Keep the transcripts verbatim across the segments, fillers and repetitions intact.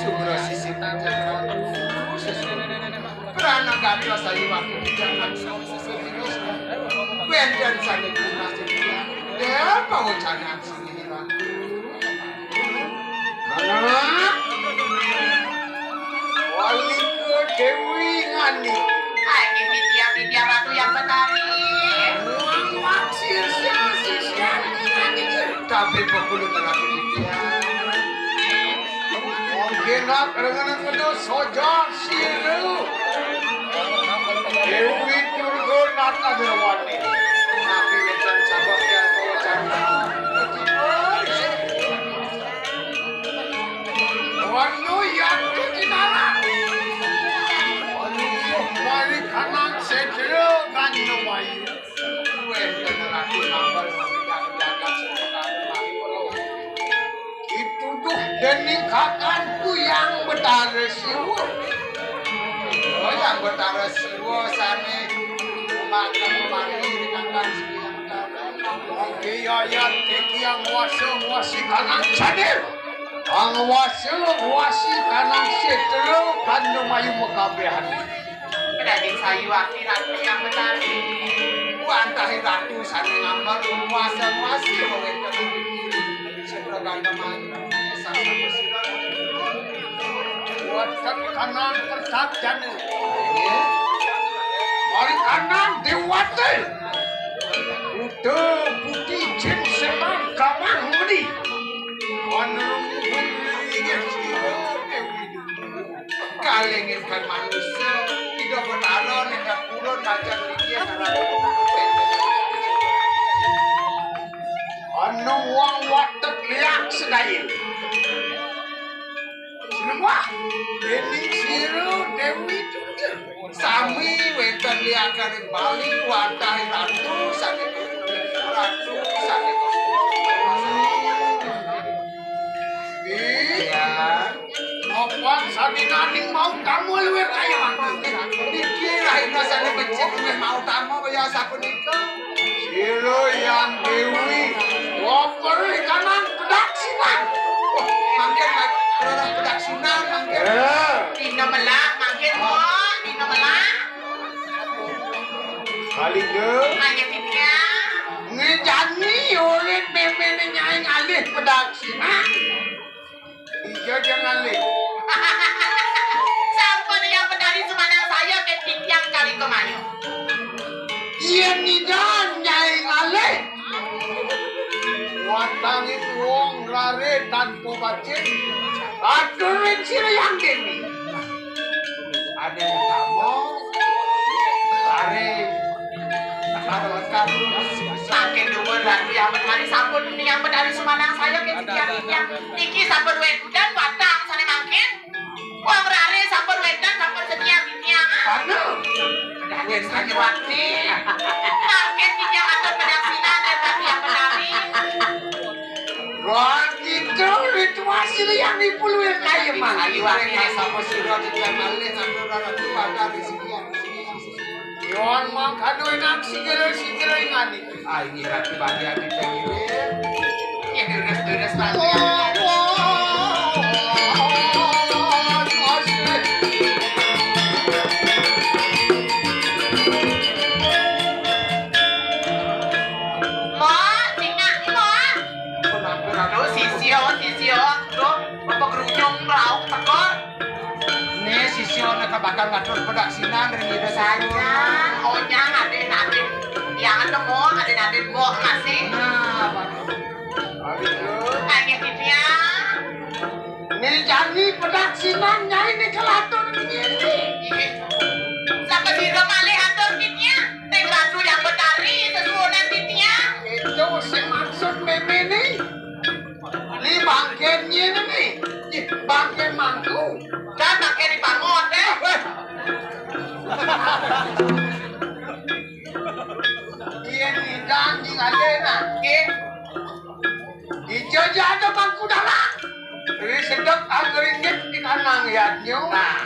Sumra sisi tanjak. Prana gantos ayu waktu di jalan. Wénten sané tunas. Déwa pawecanan sini. Anak. Walika Déwi Ngani. Hai, titiang, titiang Ratu Hyang Betari. Muang waksir sisi ngani. Tapi pekulu terapi titiang. Mungkin nak dengan kedua sojar siru. Déwi Durga Nata Déwani. Tapi wénten sabab yang kawacana. Wanu Yantu Kinara. Wanu Mari Kanang Sedra Gandamayu. Wénten Ratu Nambal Mamidan Jagat Sumedang Mangkura. Dituduh déning kakanku Hyang Betara Siwa. Oh, Hyang Betara Siwa sané umaken mari ring angkan Sri Hyang Betara. Mangké yayat titiang wasa wasi kanang sadir. Ang wasa wasi kanang setra kandamayu makabéhan. Daging sayuwakti Ratu Hyang Betari. Wantahé ratu sané ngambar nguasa-nguasi wewénten Sendra Gandamayu. Sang Sang Sira. Wonten kanang pertap jana. Inggih. Mari kanang déwata. Kuda putih jin semar kamah muni. Wanrung inggih sira Déwi. Kalengit kan manusia, Ida Betara ningkat purun macam iki. Ana wong watek liak sedaya. Sinembah, déning sira Déwi Durga. Sami wénten liak ring Bali, wantahé ratu sané ratu sané. Iya. Nopo sadinaning mau tamu luwih kaya mangke. Niki rahina sané becik luwih mau tamu kaya sapunika. Sira Hyang Déwi, waperi kanang pedaksinan. Wah, mangke ma-, pedaksinan mangke. Eh. Dina melak mangke, Mbok, dina melak. Kalingga. Ayo, Dinda. Ngejani urip méméné Nyai ngalih pedaksinan. Iya, jangan lé. Sampun Hyang Betari sumanang saya ké titiang kali kemayu. Yén Ida Nyai ngalih. Watangé wong raré tanpa bacin. Aturin sira Hyang Déwi. Ada utama, lari, ada lengkap. Saking dumun Ratu Hyang Betari sampun Hyang Betari sumanang saya ké titiang-titiang. Niki sampun wénten watang sané mangkin. Wong rare sampun wénten sampun setia titiang. Anu, pedaging sanjewati. Mangkin titiang atur pedaksinan ring Ratu Hyang Betari. Wah, gitu ritual silian ibu luwih kaya mang. Ayo, ayo, sapa sira titiang malih ngatur Ratu Betari setia. Yon mangkano enak sikil-sikil ingani. Ah, ini Ratu Bali ati dewe. Ya, deres-deres Ratu. Mak, cingak, Mak. Kenapa, Ratu? Sisio, sisio. Duh, apa kerujung melauk teko? Nih, sisio nek bakal ngatur pedaksinan ring Ida Saja. Onyang ade nate. Ya Bangke mangku. Dan bangke dipangot, eh. Weh. Yen ngidang nying alih nah. Nggih. Ijo aja ada mangku dalang. Ri sedek angringit di kanang yadnyo. Nah,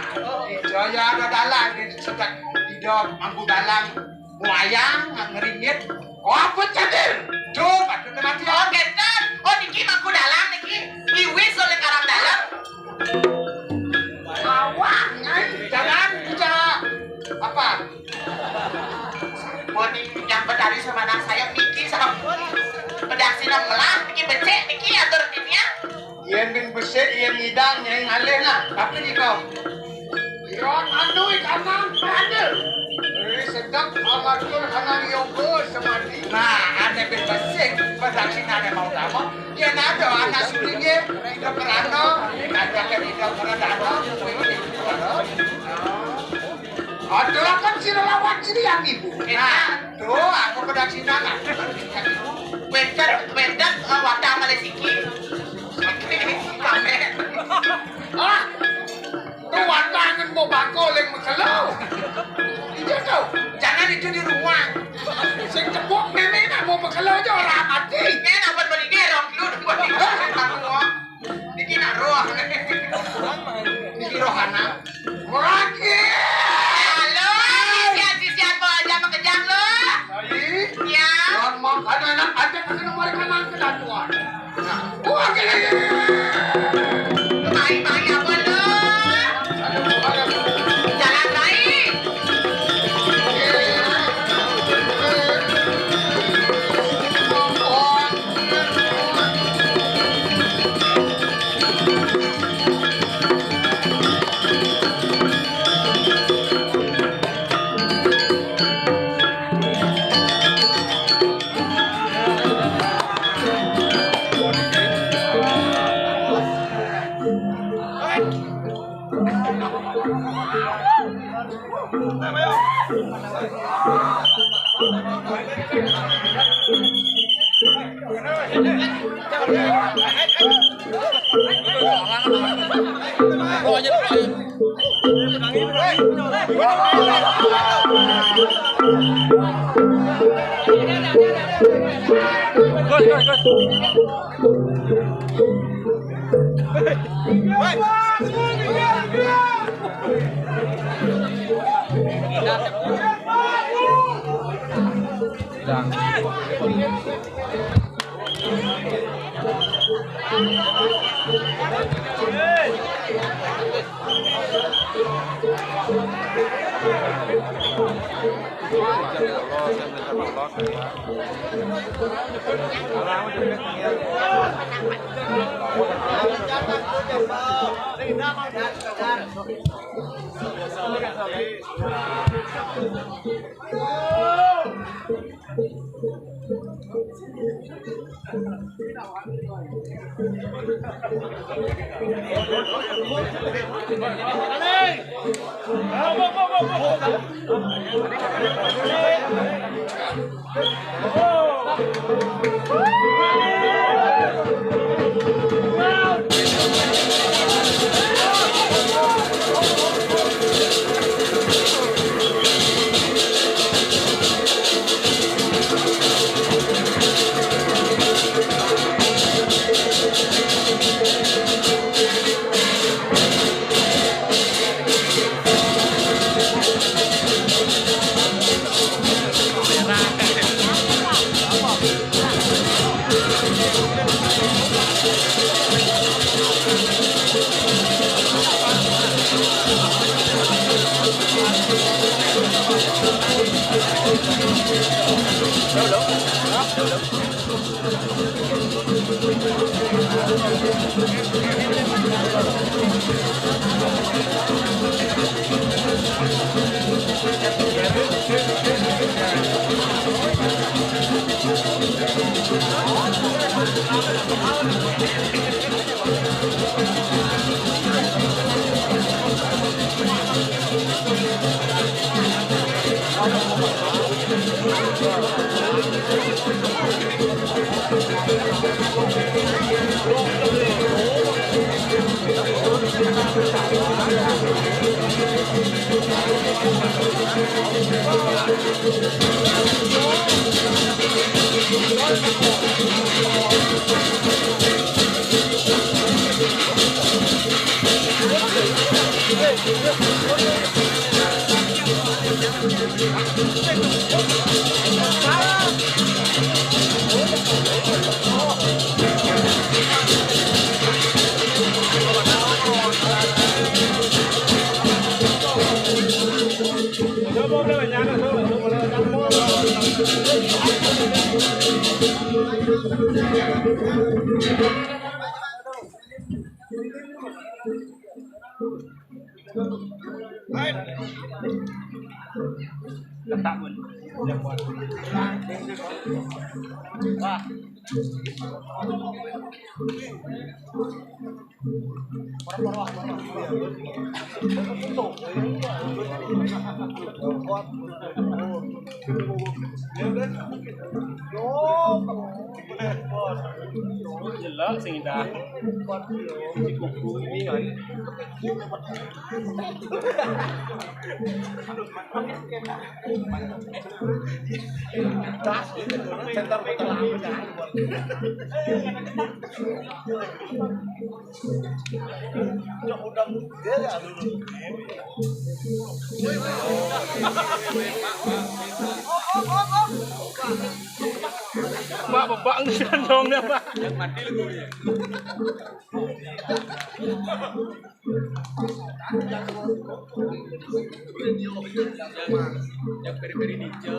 ijo aja ada dalang di sedek ijo mangku dalang. Wayang nggak ngeringit. Oh, apa cadir? Duh, patut mati. Oh, ngeten. Oh, niki mangku dalang niki. Iwis oleh karang dalang. Awak, Nyai. Jangan bicara apa? Sampun yang betari sama anak saya niki sampun. Pedak sinam melah niki becek niki atur dunia. Yen bin besik, yen ngidang, nyai ngalih nah. Tapi di kau. Ron anu ikanang ada. Ri sedek amatur kanang yoga semadi. Nah, ane bin besik, berdaksina ane mau utama. Yen ada anak sulinge, kita kerana, ngajak kita kerana, Aturaken sira lawan sira yang ibu. Nah, tuh, aku pedaksinan. Wedan, wedan, eh, wadah malih siki. Siki, kamen. Ah, tuh wadah ngen mau bako leng mekelo. Iya tuh. Jangan itu di rumah. Sing tepuk meme nak mau mekelo aja orang mati. Ini apa beli gerong dulu, beli gerong. Niki nak roh. Niki roh anak. Meraki. Halo, sisian-sisian mau aja makejang lo. Baik. Ya. Ron mau ada anak, ada kena mereka nang ke datuan. Nah, wah, kena. Baik-baik apa lo? Jalan baik. Jelek sing indah. Dikuku ini kan. Mak, bebak ni kan dong dia, Mak. Yang mati lagu ni. Yang peri-peri ninja.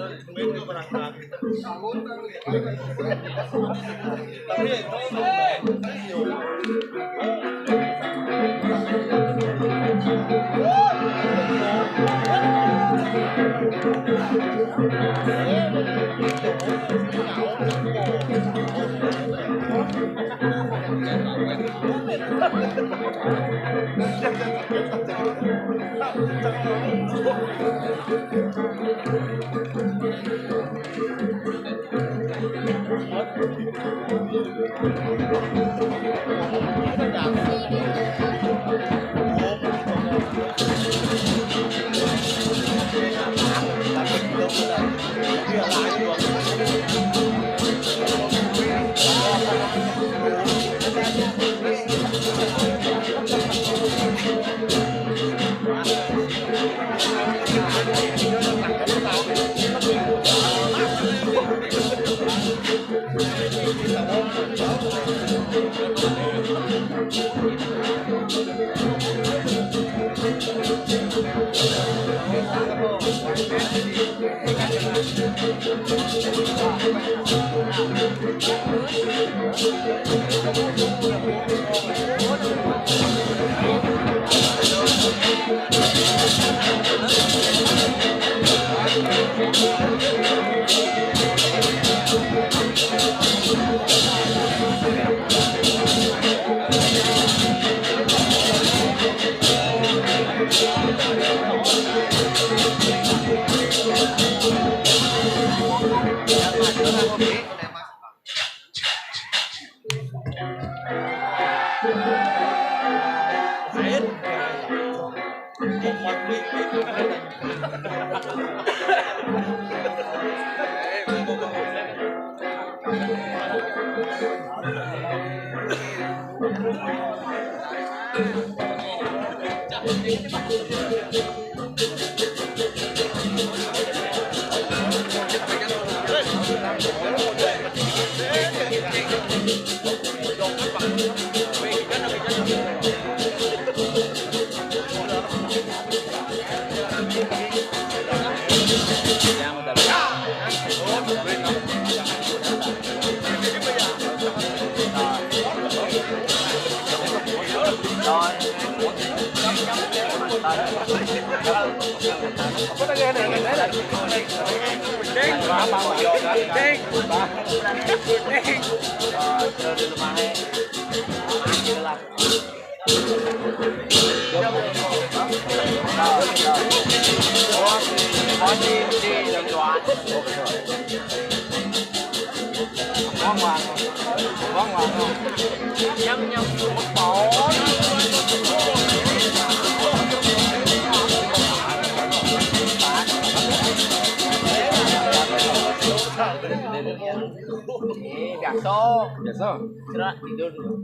Biasa. Biasa. Serak tidur dulu.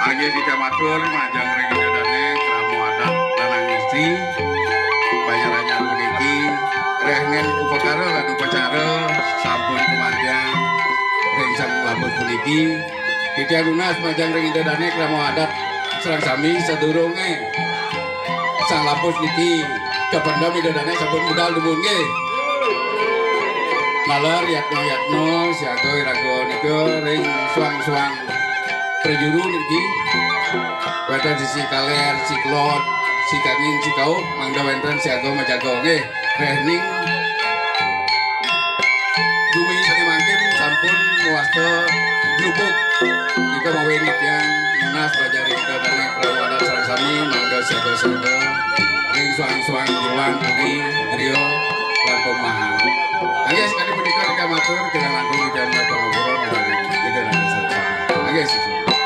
Aja kita matur majeng ring Ida Dane, krama adat lanang istri, panyaranyan puniki, rehning upakara lan upacara sampun kamargiang ring sang lampus puniki. Titiang nunas majeng ring Ida Dane krama adat sareng sami sadurunge sang lampus niki kapendem, Ida Dane sampun budal dumun nggih. Taler yatna-yatna siaga iraga nika ring suang-suang prajuru niki. Wenten sisi kaler, siklod, sikangin, sikaup, mangda wenten siaga majaga nggih. Rehning gumi sane mangkin sampun mawasta glubug. Nika mawinan titiang nunas bajari Ida Dane krama adat sareng sami mangda siaga-siaga ring suang-suang jeroan bumi griya lan pemahan. Nggih, sakadi punika titiang matur, kirang langkung titiang matur pangapura, Ida Dane sareng sami. Nggih, sesungguhnya.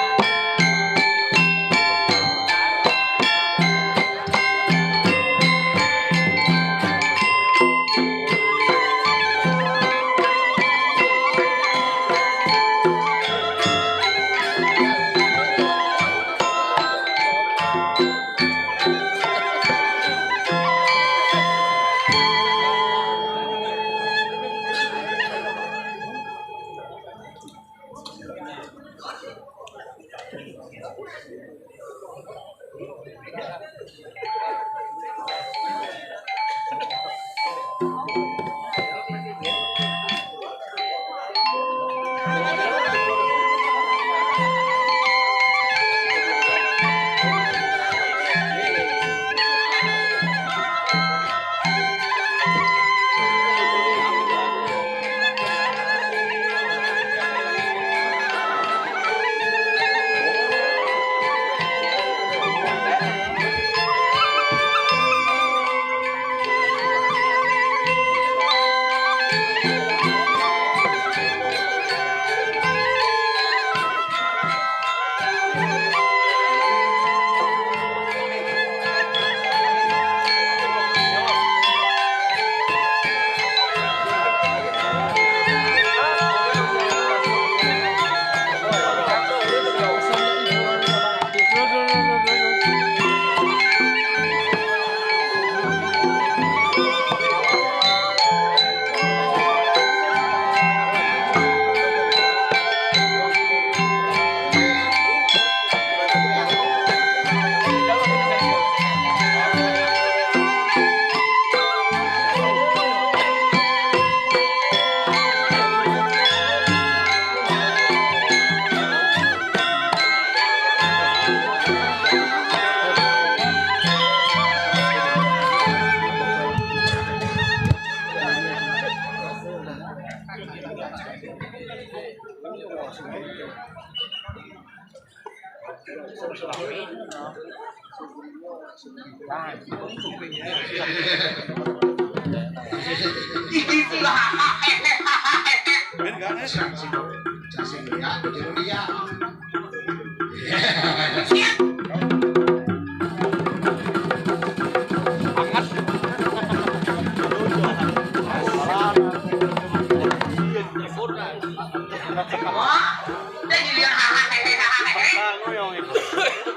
Wah, udah giliran hahaha, hahaha.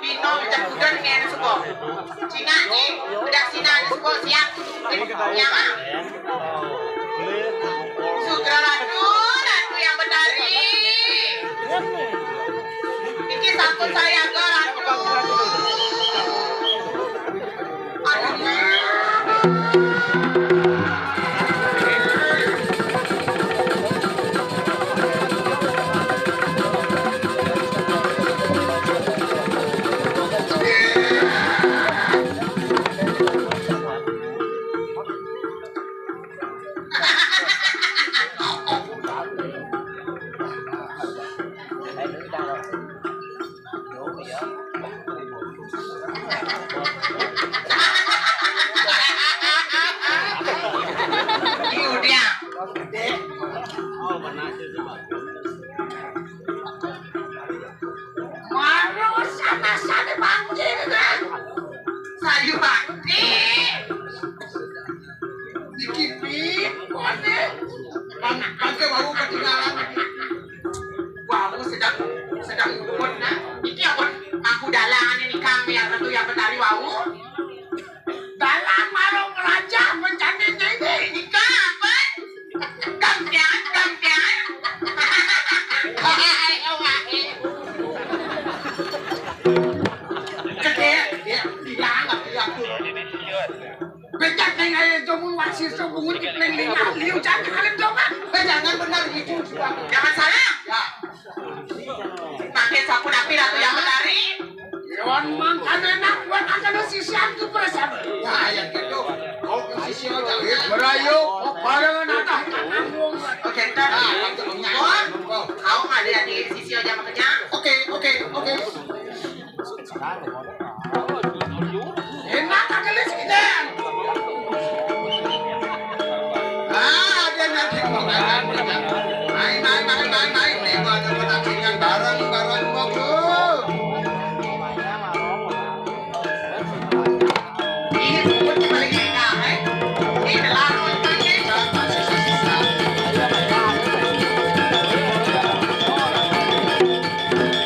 Bino udah udah ngene suko. Cina, Cina, udah Cina, suko siap. Nyama. Sutra Ratu, Ratu ya. Saya garang. Iya, dia. Baru sana-sana panggil, nah. Sayu bakti. Dikipin, kone. Bang, bangke baru ketinggalan. Baru sedang, sedang ngumpul, nah. Iki apa? Aku dalangan ini kami yang tentu yang betari wau. Dalam marung raja bencana ini. Ika apa? Kampian, kampian. Hai, awake. Gede, gede. Bilang, bilang. Becak neng aye jomun waksir so bungut ipleng linga liu jangan alim dongan. Eh, jangan benar gitu. Jangan salah. Ya. Pakai sapu napi ratu yang betari. Wan mangkane nak buat akan sisian tu perasaan. Ya, ya gitu. Kau ke sisi aja. Merayu, bareng natah. Oke, ntar. Nah, langsung. Kau nggak ada di sisi aja makanya. Oke, oke, oke.